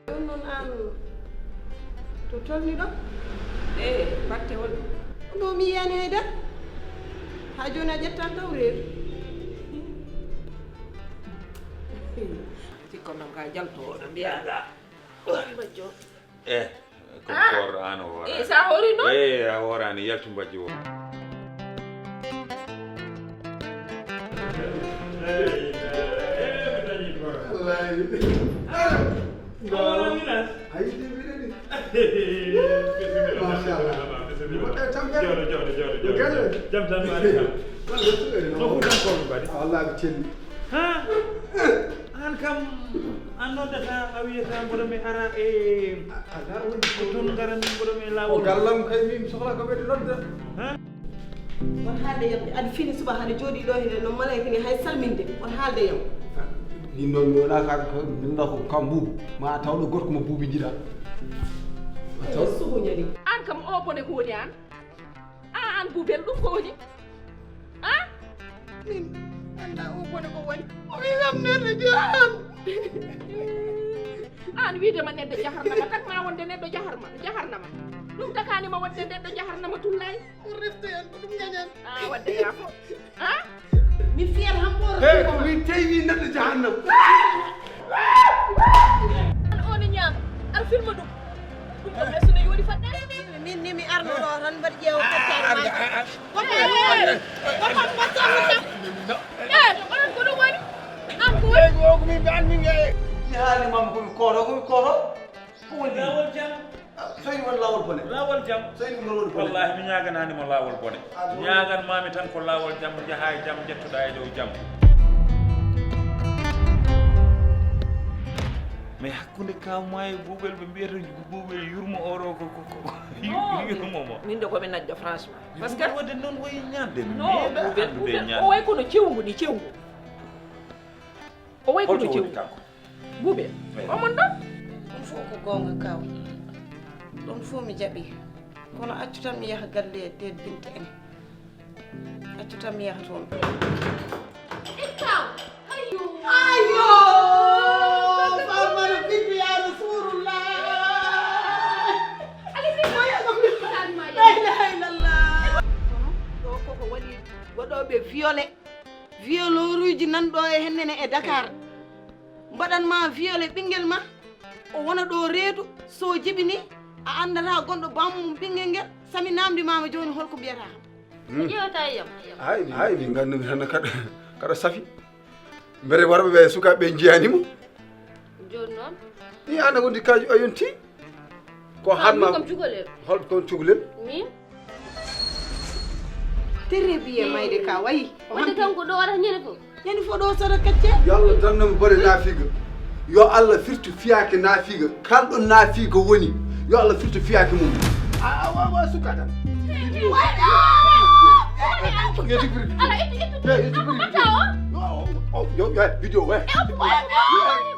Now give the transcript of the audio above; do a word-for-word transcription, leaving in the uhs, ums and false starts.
Ɗum noon aan to tolni ɗo? E batte hol? Ɗo mi yiyaani hay dara. Haa jooni a ƴettan taw reedu. Sikko noon ka jaltooɗo mbiyaɗa. Bajjo. Eh, ko koor aan o hoora. Eh, sa hoori noon? Eh, a hooraani, yaltu mbajjo o. Wallaahi. A yiɗi mi nani. Machallah. Jooɗo, jooɗo, jooɗo, jooɗo. Jam tan mbaɗi kam. No fuutankooɓe mbaɗi? Wallaahi ɓe celli. Ha? Aan kam, aan noddata, a wiyata mboɗo mi ara e ko toon ngaran mboɗo mi laawol. O gallam kay min sohla ko ɓeyde nodda. Ha? On haalde yam de, aɗa fini suba hade jooɗi ɗo hene no malayka ni hay salminde. On haalde yam. Min noon mi wona ka, ka, min wona ko kam buubu. Ma a taw ɗo gorko mo buubi jiɗa. A taw. Sugu ñani. Aan kam o bone ko woni aan? A aan Bubel ɗum ko woni? A? Min annda o bone ko woni. O wi kam neɗɗo jahan. Aan wiide ma neɗɗo jaharnama, tak ma wonde neɗɗo jaharma, jaharnama. Ɗum takani ma wonde neɗɗo jaharnama tullay. O reftoyan ko ɗum gañan. A wadde yaafo. Ha? Mi fiyat han ɓooro. Hey, ko min tawi neɗɗo jahannam. An o ne ñaama. Ar filma ɗum. Ɗum ɗo ɓe suna yooɗi fadde. Min ni mi arno ɗo tan mbaɗi ƴeewa kaccaɗe ma. Ko ɗum woni? Ko ɗum mbaɗi tan. Eh, onon ko ɗum woni? An ko woni? Ko min mbi an min e. Mi haali mam ko mi kooto, ko mi kooto. Ko woni? Laawol jam. Ah, so ina woni laawol bone. Laawol jam. So ina woni bone. Wallaahi, mi ñaaganaani mo laawol bone. Ah, ɗum woni. Ñaagan maami tan ko laawol jam, njahaa e jam, njettoɗaa e dow jam. Mais hakkunde Kaaw maa e Buubel, ɓe mbiyata Buubel yurmo oro ko, ko, ko, ko. Non, yurmo mo. Min de ko mi najjo, franchement. Parce que Buubel waɗde noon wayi ñaande. Non, meeɗa Buubel, anndude Buubel, ñaande. O wayi kono cewngu ni, cewngu. O wayi kono cewngu. Holto woni kanko? Buubel, eh. Omon ɗo? Ɗum fof ko goonga, Kaaw. Ɗum fof mi jaɓi. Kono accu tan mi yaha galle e Teet Binta en. Accu tan mi yaha toon. Eh, Kaaw! Ayyo! Ayyo! Famara bintu ya Rasulullah! Ali bintu ya Rasulullah! La ilaha illallah! Kono ɗo koko waɗi waɗooɓe violé. Violeuruuji nan ɗo e hennene e Dakar. Mbaɗan ma violé ɓinngel ma, o wona ɗo reedu, so jibini, a anndata gonɗo baammum ɓinngel ngel, sami namdi mama jooni holko mbiyata kam. Hmm. Ko ƴeewata e yam? Hay, hay, min nganndumi tan kaɗa, kaɗa safi. Mbere warɓe ɓe sukaaɓe ɓe njiyaani mo. Jooni noon? Ni an a wondi ka a yonti? Ko ah, han ma min kam cukalel. Hol kon cukalel? Min? Très bien, mayde ka wayi. Wadde kanko ɗo waɗata ñande fof. Ñande fof ɗo sara kacce. Yo Allah dannam bone naafiga. Yo Allah firtu fiyaake naafiga. Kalɗo naafiga woni. Yo Allah firtu fiyaake mum. A, a, a, a, suka tan. Ala, ittu, ittu. Ittu, ittu. Yo, yo, yo, video, we. E, o, o, o.